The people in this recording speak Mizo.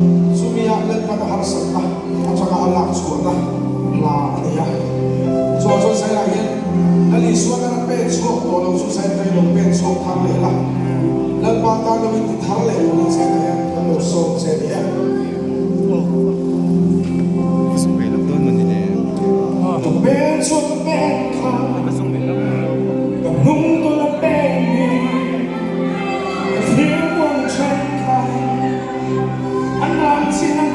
Chumia Lalpana harsatna atanga a lak chhuahna hla a ni a. Chuvang chuan Zairah hian Lal Isua tan a pen chhuak tawh lo chu Zain rei lo pen chhuak thar leh la, Lalpa tan lo in ti thar leh turin Zainah hian kan lo sawm che a ni e. Ka pen chhuak ka pen kha, ka hnung tawlh a pen ni, ka thlir kuang then kha.